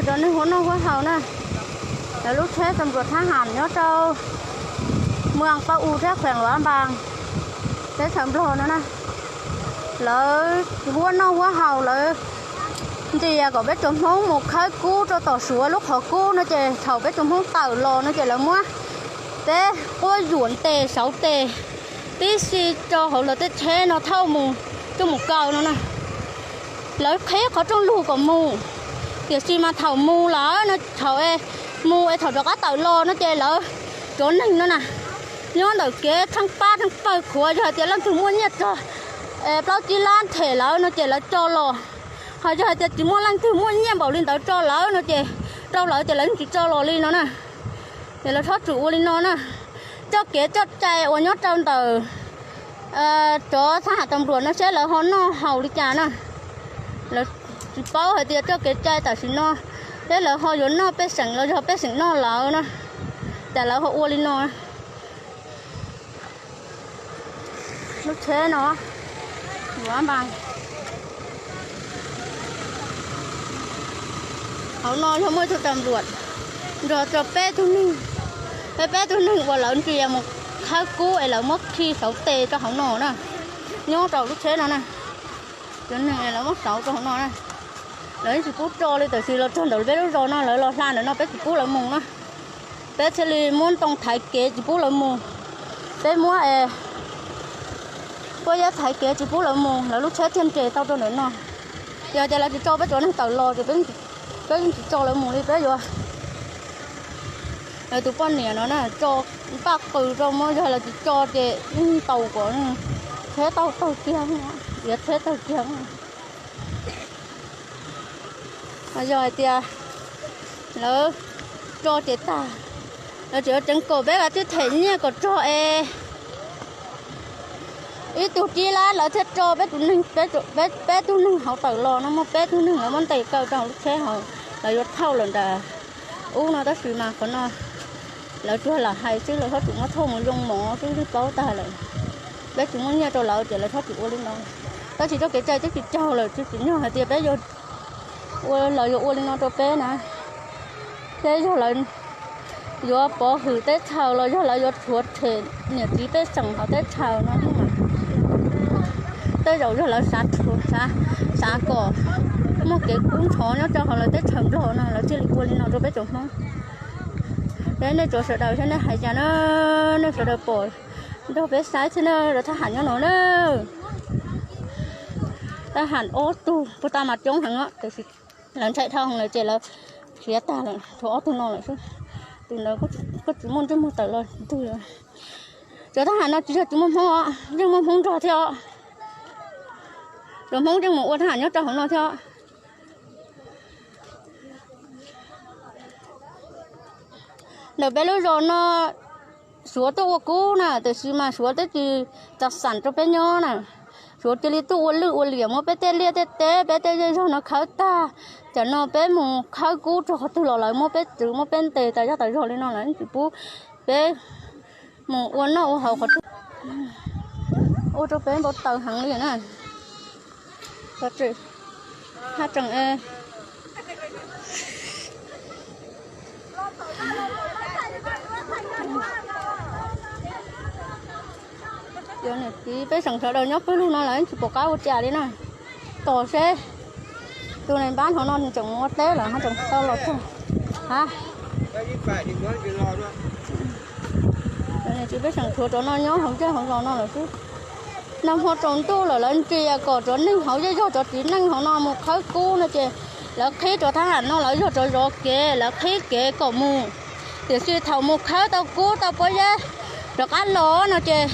Cov neeg ua noj ua haus na, lawv lub tsheb tau npluas thab ham nyob rau muas Paj U thiab khuees Luam Npas, teb chaws Nplog no na, lawv ua noj ua haus, lawv ntias kom peb tsoom Hmoob mus khawb kub rau tom Suav lub qhov kub no ces thaum peb tsoom Hmoob tawm los no ces lawv muab peb quab yuam ntes sauv tes tib si rau hauv lawv tej tsheb no thauj mus, coj mus kaw no na. Lawv qhib qhov rooj lug kom mus, tiam sis mas thaum mus lawm no, thaum mus es thaum rov qab tawm los no ces lawv cov neeg no na, nyob ntawm kev theej pab theej pawg qhuav, yog hais tias leej twg muaj nyiaj txog plaub tsib lab them lawv no ces lawv tso los, ho yog hais tias tsis muaj leej twg muaj nyiaj npaum li ntawd tso lawv no ces, rau lawv ces lawv yeej tsis tso los li no na. Ces lawv txhob txwm ua li no na. Txoj kev txoj cai uas nyob rau ntawm cov thab ham tau npluas no seb lawv ho noj haus li cas na. Lawv tsis paub hais tias txoj kev cai tam sim no seb lawv ho yuav noj pej xeem los yog pej xeem noj lawv na, cas lawv ho ua li no. Lub tsheb no, Luam Npas, hauv no yog muaj ib tug tas npluam nrog rau peb tug neeg, peb tug neeg uas lawv ntias mus khawb kub es lawv muab khi sauv tes rau hauv no na, nyob rau lub tsheb no na. Cov neeg es lawv muab sauv rau hauv no na, lawv yeej tsis pub tso li, tiam sis los txog ntawm peb lub zos no lawv los hla ntawm no peb tsis pub lawv mus na. Peb thiaj li muab ntoo thaiv kev tsis pub lawv mus. Peb muab es pob zeb thaiv kev tsis pub lawv mus, lawv lub tsheb thiaj nres tau rau ntawm no. Yog tias lawv tsis tso peb cov neeg tawm los ces peb yeej tsis tso lawv mus li, peb yuav, lawv tus poj niam no na, tso npaj qws rau, muab, yog lawv tsis tso ces yeej ntaus kom tsheb tau tawg kiag, iav tsheb tawg kiag. Yog hais tias lawv tso ces tag, lawv tseem yuav tseev kom peb kav tsij them nyiaj kom txog es ib tug tsib lab lawv thiaj tso peb tus neeg, peb tug neeg hauv tawm los no, muaj peb tug neeg lawv muab ntes kaw rau hauv lub tsheb hauv, lawv yuav thauj lawm nram ub no, tab sis mas qhov no lawv tsuas lam hais xwb, lawv txhob txwm muab thauj mus yoo mov xwb, yeej paub tag lawm. Peb tsis muaj nyiaj rau lawv ces lawv txhob txwm ua li no. Tab sis txoj kev cai twb tsis raug lawm, tsis tsim nyog hais tias peb yuav ua, lawv yuav ua li no rau peb na. Seb yog lawv yuav pov hwm teb chaws los yog lawv yuav rhuav tshem niam txiv pej xeem hauv teb chaws no. Tej zaum yog lawv xav, xav kom muaj kev kub ntxhov nyob rau hauv lawv teb chaws Nplog no lawv thiaj li ua li no rau peb tsoom Hmoob. Ces nej tsoom sawv daws saib nej hais cas na, nej sawv daws pom nrog peb saib thiab na, lawv thab ham nyob no na. Thab ham ob tug puag ta mas coob heev, tiam sis lawv ntshai dhau lawm ces lawv khiav tag lawm, tshuav ob tug no lawm xwb. Tus ntawd kuj tsis muaj ntsej muag tawm los twg. Cov thab ham no tsis yog tsis muaj Hmoob os, yeej muaj Hmoob nrog thiab os. Cov Hmoob yeej mus ua thab ham nyob rau hauv no thiab os. Ntawm peb lub zos no, Suav tuaj ua kub na, tiam sis mas Suav twb tsis tau xam rau peb nyob na. Suav cia li tuaj ua lwj ua liam muab peb tej liaj tej teb, peb tej zej zog no khawb tag. Tam no peb mus khawb kub rau qhov twg los lawv muab peb txwv muab peb ntes tas zog tas zog li no, lawv tsis pub peb mus ua noj ua haus qhov twg. Ua rau peb npau taws heev li na. Haj tseem Cov niam txiv pej xeem sawv daws nyob pawg lug no lawv tsis pom qab ua cas li na. Tos seb tus neeg npab hauv no nws tseem mus ua teb lawm ho tseem tau los txog. Ha, cov niam txiv pej xeem tshuav cov no nyob hauv zej hauv zos no lawm xwb. Nag hmo tsaus ntuj lawm lawv ntsia kom cov neeg hauv zej zog, cov txiv neej hauv no mus khawb kub no ces lawv qhib cov thab ham no, lawv yog cov zov kev, lawv qhib kev kom mus. Tiam sis thaum mus khawb tau kub tau pob zeb rov qab los no ces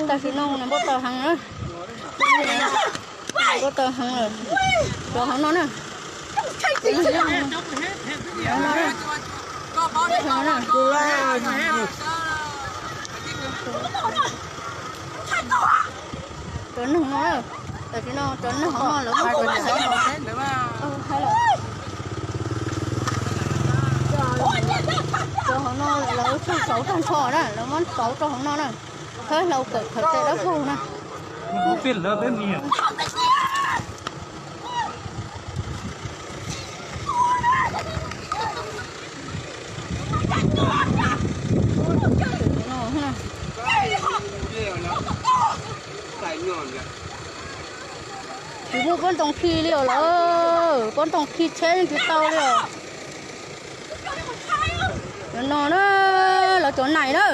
Tam sim no npau taws heev na. Ko taw heev lawm. Cov hauv no na. Hauv no na. Cov neeg no, tam sim no cov neeg hauv no lawv muab cov tsheb, cov hauv no lawv tshwj sauv tag nrho na, lawv muab sauv rau hauv no na. Khawb hlau kawm khaws tes dawb paug na. Tsis muaj pob ntoo khi li os lawm, pob ntoo khi tsheb yeej tsis tau li os. Cov no na, lawv cov nais na,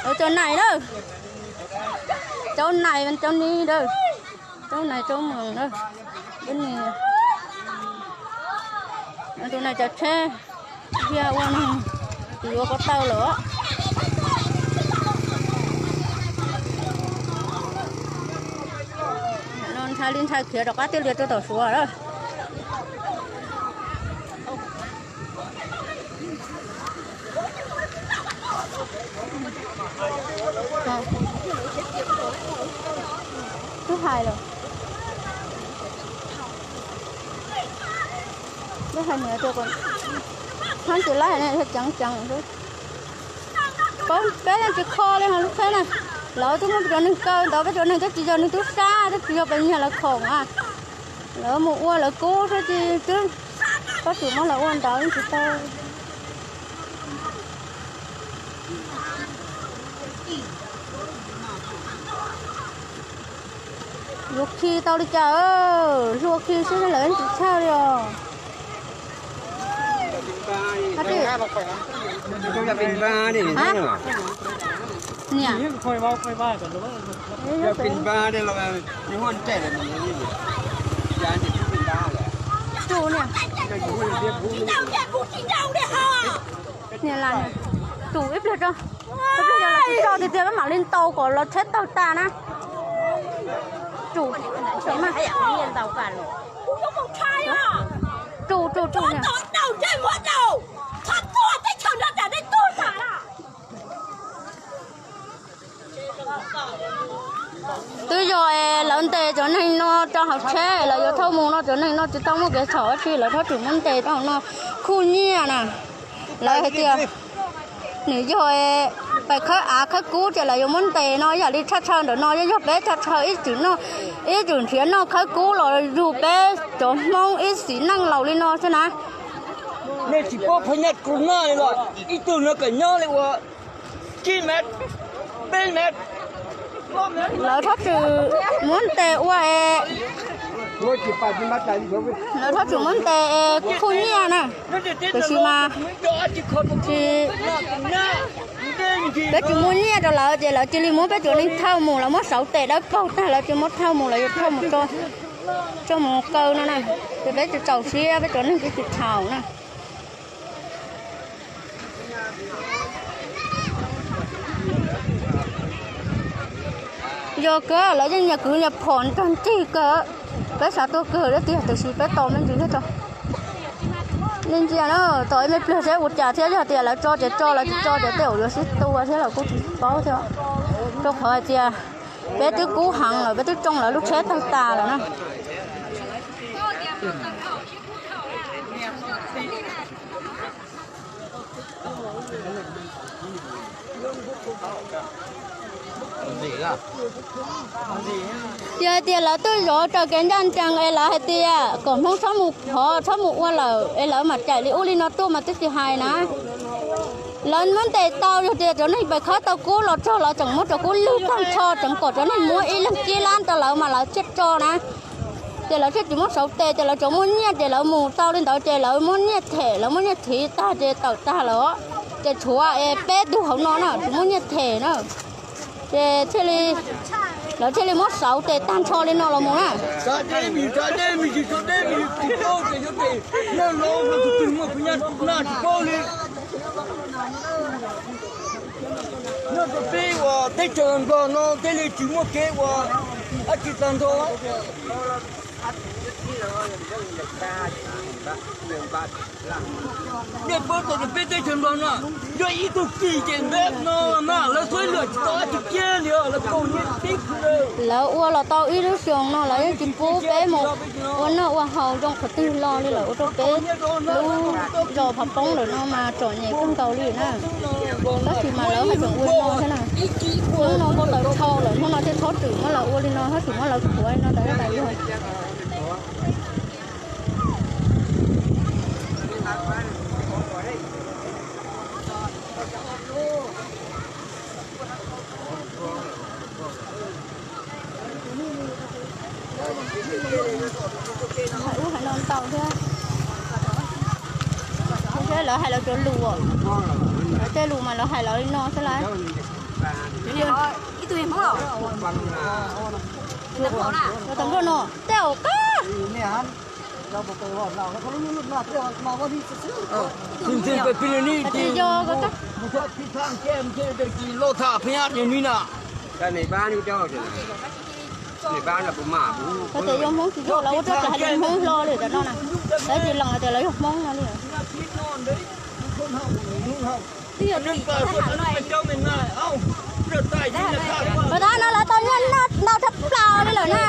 lawv cov nais na, cov nais cov ni na, cov nais cov moos na, cov ni, tus nais cov tsheb, yog ua no, tsis yuav ko taw lawm. No ntshai li ntshai khiav rov qab tiaj lias rau tom Suav lawm. Twb hais lawm, twb hais niam rau kom hab tsis laij ne, yog ceev ceev xwb. Peb yeej tsis kho li ho lub tsheb na. Lawv twb muab peb cov neeg kaw ntawd, peb cov neeg twb tsis yog neeg tub sab, twb tsis yog pes nyag lawv khoom a. Lawv mus ua lawv kub xwb ces twb, tab sis muab lawv ua ntawd yeej tsis tau. Yuav khi tau li cas, hlua khi xwb lawv yeej tsis tshaj li os. Niam, niam las, tsum ib pliag tso, ib pliag tso, los tsis tso tiag tiag peb mam li ntaus kom los tsheb tawg tas na. Tsum, tsum, tsum, tsum niam. Twb yog es lawv ntes cov neeg no rau hauv tsheb, lawv yuav thauj mus no, cov neeg no tsis tau muaj kev txhaum dab tsi, lawv txhob txwm muab ntes rau hauv no. Khuj nyiaj na, lawv hais tias nws yog pais khawb av khawb kub ces lawv yuav muab ntes no. Yam li tshaj tawm ntawm no yog peb tshaj tawm ib txwm noj, ib txwm nrhiav noj khawb kub los yug peb cov Hmoob ib sim neej laus li no xwb na. Nej tsis paub phab nyaj kus noj li los ib tug no kom nyob li ua tsib mev, peb mev. Lawv txhob txwm muab ntes ua es, lawv txhob txwm muab ntes es khuj nyiaj na. Tiam sis mas tsis, peb tsis muaj nyiaj rau lawv ces lawv cia li muab peb cov neeg thauj mus, lawv muab sauv tes dawb paug tag, lawv tsis muab thauj mus, lawv yuav thauj mus tso mus kaw no na. Ces peb tsis txaus siab, peb cov neeg peb tsis txhaum na. Yog kawg lawv yeej nyias kwv nyias phom nrog nrig kawg, peb xav tuag kawg thiab tiag, tiam sis peb tos me ntsis thiab tso. Nej ntsia na, tos ib me pliag seb ua cas thiab, yog tias lawv tso ces tso, lawv tsis tso ces tej zaum yuav sib tua thiab los kuj tsis paub thiab. Rau qhov hais tias peb twb kub heev lawm, peb twb tsoo lawv lub tsheb tawg tas lawm na. Yog hais tias lawv twb zov raws kev ncaj ncees es lawv hais tias kom Hmoob txhob mus phov txhob mus ua lawm es lawv mam cais li ub li no tuaj mas twb tsis hais na. Lawv muab ntes tau, yog tias cov neeg pais khawb tau kub los txog lawv tseem muab cov kub lwg tag nrho, tseem kom cov neeg muab ib leeg tsib lab rau lawv mas lawv thiaj tso na. Ces lawv thiaj tsis muab sauv tes, ces lawv tsuas muaj nyiaj ces lawv mus tau li ntawd ces lawv muab nyiaj them, lawv muab nyiaj thiv tag ces tawm tag lawm. Ces tshuav es peb tug hauv no na tsis muaj nyiaj them na. Ces thiaj li, lawv thiaj li muab sauv tes tag nrho li no los mus na. Nyob rau peb uas teb chaws Nplog no thiaj li tsis muaj kev uas Dab tsi tag nrho? Nej paub tias peb teb chaws Nplog no yog ib tug kis ces npeb no mas lawv suav luam tsis tau dab tsi kiag li, lawv kaus nyiaj tib. Lawv ua los tau ib lub xyoo no lawv yeej tsis pub peb mus ua noj ua haus zoo qhov twg los li, lawv ua rau peb lub zos Phav Poob lawm no mas txom nyem kawg nkaus li na. Tab sis mas lawv haj tseem ua li no thiab na. Hnub no kuj tawm dhau lawm, hnub no thiaj txhob txwm muab lawv ua li no, txhob txwm muab lawv khuav li no tas tas yog. Hais ub hais no ntau thiab. Thiab lawv hais lawv cov lus, lawv tej lus mas lawv hais lawv li no xwb lawm. Cov tam nplua no tej zaum qab. Tsis yog, koj tias yuav Hmoob tsis yog, lawv ua rau cov hais lus Hmoob hlo li cov no na. Lawv tsis lees tias lawv yog Hmoob no li. Pab tab no lawv tau nyiaj noj ntau tshaj plaws li lawm na.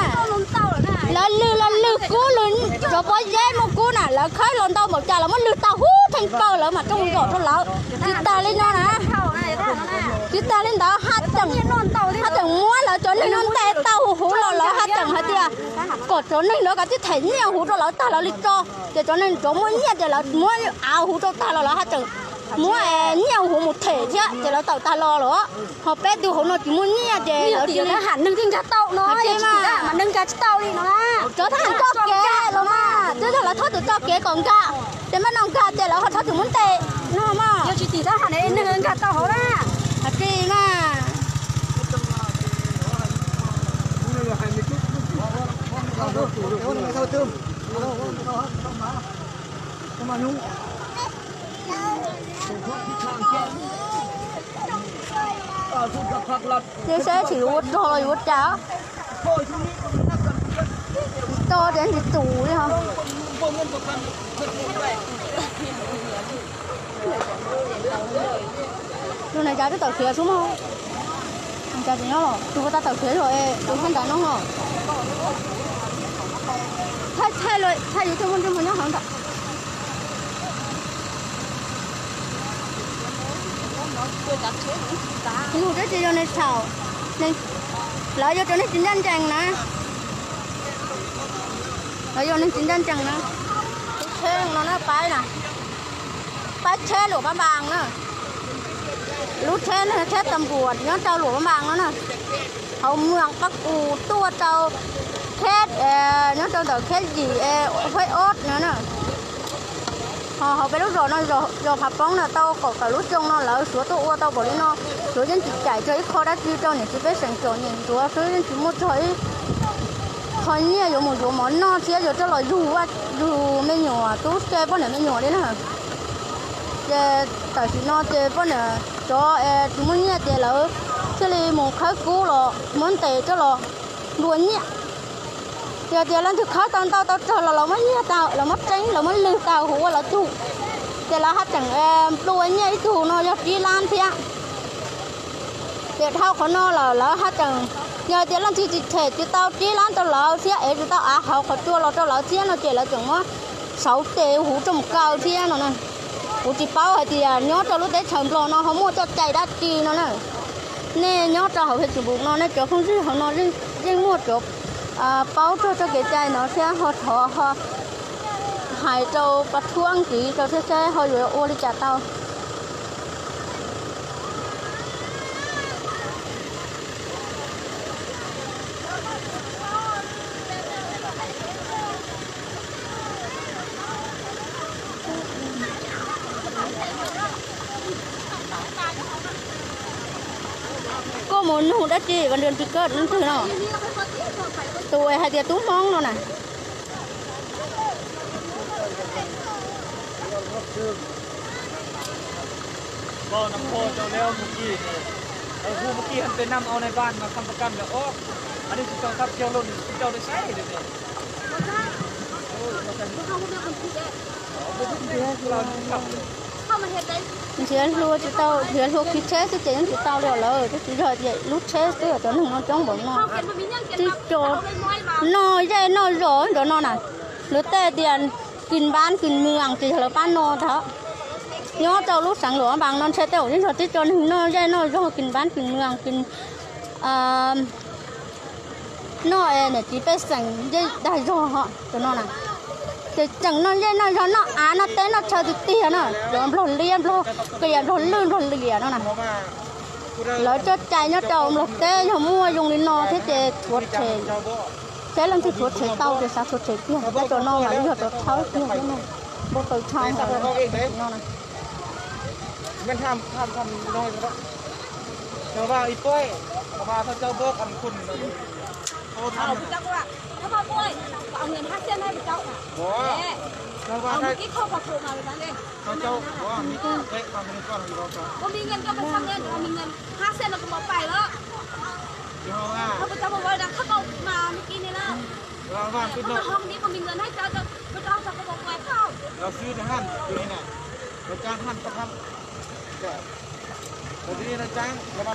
Lawv lwg los lwg kub, lwg cov pob zeb muaj kub na, lawv khawb los ntau npaum cas lawv muab lwg tag huv theej kaw lawv mas rooj zom rau lawv. Tsis tas li no na, tsis tas li ntawd, haj tseem, haj tseem muab lawv cov neeg no ntes tau huv huv los lawv haj tseem hais tias kom cov neeg ntawd kav tsij them nyiaj huv rau lawv tag lawv li tso, ces cov neeg cov muaj nyiaj ces lawv muab av huv rau tag los lawv haj tseem muab nyiaj huv mus them thiab ces lawv tawm tag los lawm. Ho peb tug hauv no tsis muaj nyiaj ces lawv tsis li. Neeg thiaj nkag tau no, mas neeg nkag tsis tau li no. Cov thab ham tso kev los mas twb yog lawv txhob txwm tso kev kom nkag, ces maj no nkag ces lawv ho txhob txwm muab ntes no mas. Yog tsis tim thab ham neeg nkag tau hauv na. Hais tsis mas. Ces saib tsis yuav ua rog los yuav ua cas. Tsis tau tias ntsis tus li ho. Tus nais cas twb tawm khiav xwb mog. Cas tsis nyob los tus puas tau tawm khiav los es tus nyob ntawm no ho. Thaij thaij los thaij yuav coj muaj ntsej muag nyob hauv ntawm. Nug teb tsis yog neeg txhaum, lawv yog cov neeg tsis ncaj ncees na. Lawv yog neeg tsis ncaj ncees na. Lub tsheb no na, paib na, paib tsheb luam pab npas na. Lub tsheb no tsheb tas npuam nyob rau luam pab npas no na. Hauv muas pab kus tuaj rau kheb, nyob rau ntawm kheb yim huaib ob no na. Ho hauv peb lub zos no, zos Phav Poob na, tau kaum tawm lub xyoo no lawv suav tuaj ua tau npaum li no, suav yeej tsis cais txog ib qho dab tsi rau niam txiv pej xeem txom nyem ntsuav xwb, yeej tsis muaj txog ib qho nyiaj yuav mus yuav mov noj thiab yuav coj los yug, yug me nyuam tub se poj niam me nyuam li na. Ces tam sim no ces poj niam cov tsis muaj nyiaj ces lawv thiaj li mus khawb kub los muab ntes coj los nplua nyiaj. Yog tias leej twg khawb tau ntau tau tsawg los lawv muab nyiag tau, lawv muab tseeb, lawv muab lwg tau huv ua lawv tug, ces lawv haj tseem nplua nyiaj ib tug no yog tsib lab thiab. Ces dhau qhov no lawm lawv haj tseem, yog tias leej twg tsis them tsis tau tsib lab rau lawv thiab es tsis tau av hauv qhov tsua los rau lawv thiab no ces lawv tseem muab sauv tes huv rau mus kaw thiab no na. Kuv tsis paub hais tias nyob rau lub teb chaws Nplog no ho muaj coj cai dab tsi no na. Nej nyob rau hauv Facebook no nej cov phooj ywg hauv no yeej muaj cov paub txog txoj kev cai no thiab ho thov ho hais rau pas thuab ntxiv rau thiab saib ho yuav ua li cas tau. Koj mus nug dab tsi vas nrws tsis koj leej twg no? Tus hais tias tub Hmoob no na. Hu mus kij hab peb nam au nai npaj mas kham pas kam lawm os. Nrhiav hlua tsis tau, nrhiav hlua khi tsheb xwb ces yeej tsis tau li lawm, twb tsis yog tias lub tsheb twb yog cov neeg no coob npaum no. Tib co noj zej noj zos nrov no na, luag tej tias kis npab kis mws ces yog lawv pab no ntag. Nyob rau lub xeev Luam Vas no ntshe tej zaum yeej yog tib co neeg noj zej noj zos kis npab kis mws kis noj niam txiv pej xeem zej dag zog ho cov no na. Ces tseem noj zej noj zog noj av noj teb noj chaw tiag tiag na, cov nplog liab nplog qias nplog lwj nplog liam no na. Lawv coj cai nyob rau nplog teb yog muaj zoo li no thiab ces tshuav rhem, seb leej twg tshuav rhem tau ces xav tshuav rhem kiag, cov no mas yog cov thawb kiag thiab na, npau taws tshaj no na.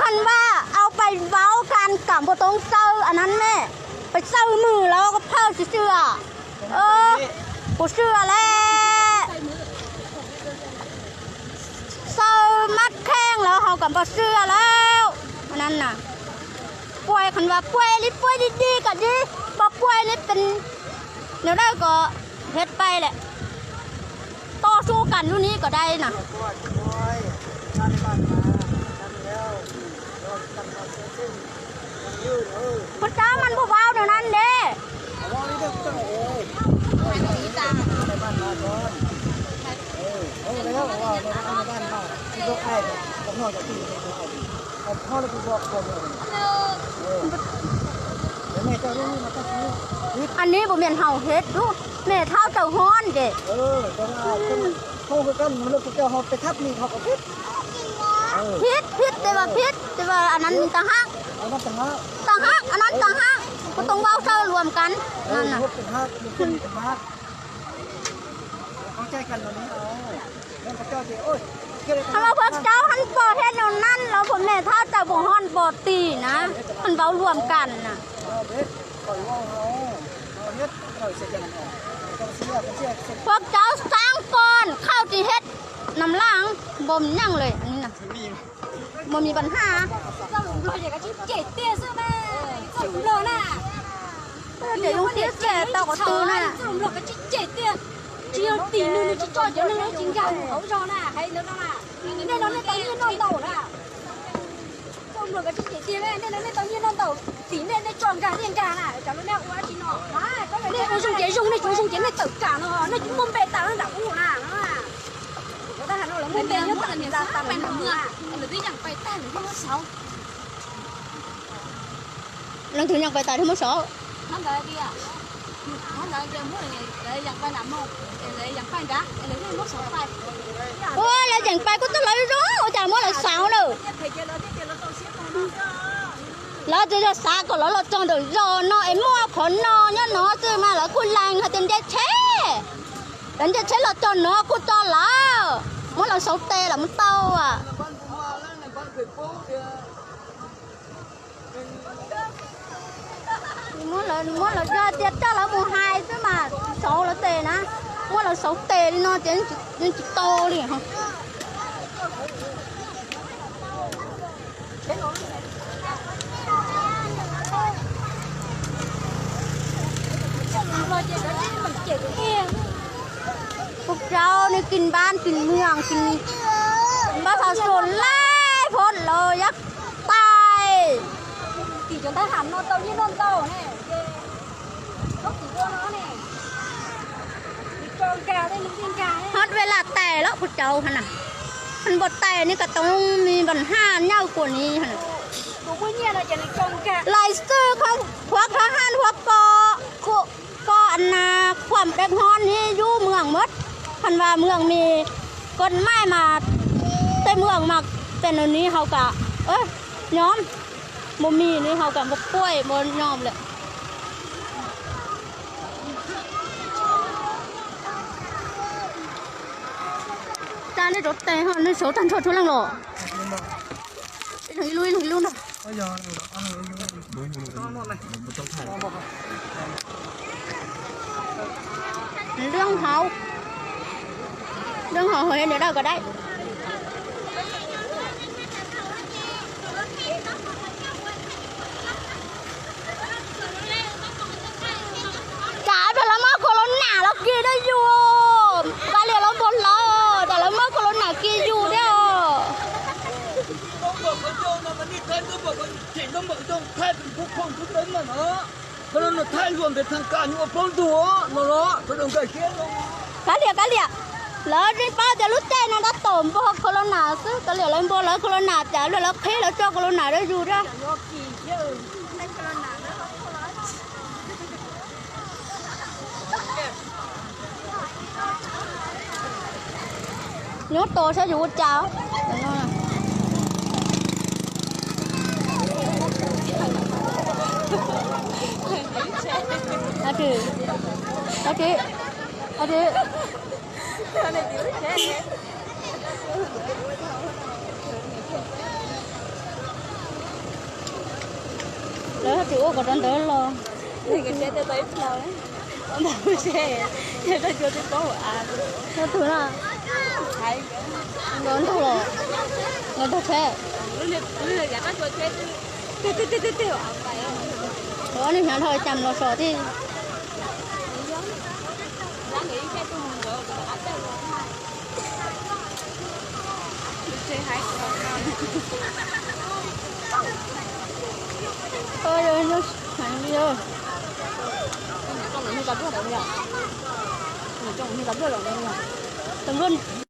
Khas vas au pais vauv kas kam puas toob xaw a nan ne, pais xaw mwm los ko phawj tsis xwb a, puas xwb a le, xaw mab kheej los haus kam puas xwb a lawm a nan na. Puas khas vas puas li puas di di kom di, puas puas li pes nws dawb kom hiav pais lawm. Toj sub kas lub ni kom dai na. Puas tsav mas puas vauv nws na nte. Ann ni puas mej haus hib dub, mej thaub tawm hov ces. Phib phib tes vas phib tes vas a nan tag hab, tag hab a nan tag hab, puas too vauv saw luam kas. Mas puas tsav hab pom thiab nws nan los puas mej thaub tawm puas hov pom tim na, hab vauv luam kas na. Puas tsav xaav kos khauj tsis hib nam laj npom nyeej le. Mas mis pas haj. Tsis yog tim nws tsis tso cov neeg tsis nkag hauv zog na, hais ntawd no na. Nej no nej tau nyiaj noj ntau na. Txoj nplog kav tsij cem tiag, nej no nej tau nyiaj noj ntau, tim nej nej tso nkag thiaj nkag na, tsam no nej ua dab tsi no. Nej ua zoo ces zoo, nej tsis ua zoo ces nej tawm tsam no, nej tsis muaj npe tas nram ub na. Lawv muaj npe nyob tas tas na. Leej twg yeej pais tas thiaj muab saud. Ua lawv yeem pais kuj tug lawv zoo, ua cas muab lawv saud lawm. Lawv tsis yog xav kom lawv los txog ntawm zos no es muaj qhov no nyob no xwb mas lawv kuj lees hais tias nce tsheb, lawv nce tsheb los txog no kuj tso lawm, muab lawv saud tes lawm mus tau. Muab lawv, muab lawv yog tias coj lawv mus hais xwb mas saud lawv tes na, muab lawv saud tes li no ces yeej tsis tau li. Kuv rau nej kis npab kis mws kis npab thaum suav laij phom los yog tais. Tim cov ntab ham no tau nyiaj noj ntau ne, thaum tim ua no ne, tso nkag tej nws thiaj nkag. Hot ve lam tais los kuv rau hov na, npau tais nej kom tau me npam haj nyawj kuam ni. Tus muaj nyiaj no ces nws tso nkag. Lais xwb khuam khuam haj khuam pom, khuam nas khuam dej hov ni yub mws mab, hab vas mws mis, koj maij mas tej mws mas tej nws ni haus kam nyob. Mus mis nws haus kam mus quaj mus nyom lawm. Tsa nej rov tes ho nej saud tag nrho tsuag leej los. Ib leeg ib lub ib leeg ib lub ntag. Leej hauv, leej hauv hauv niam dawb kom dawb. Cas peb lawv muab corona los kis dawb yus, kav liam lawv npog hlawv, cas lawv muab corona kis yus thiab os. Kav liam, kav liam, lawv yeej paub tias lub caij no tab tom npog corona xwb, kav liam lawv npog lawv corona tas lawv qhib lawv tso corona rau yus thiab. Nyob tos saib yus ua cas. Lawv tsis ua kom rau ntawd los. Ntawd tsis paub. Ua tus na. Nkawd ntaug los, nkawd ntaug tsheb. Ob niag hnyav dhau cas los so thiab. Tus luaj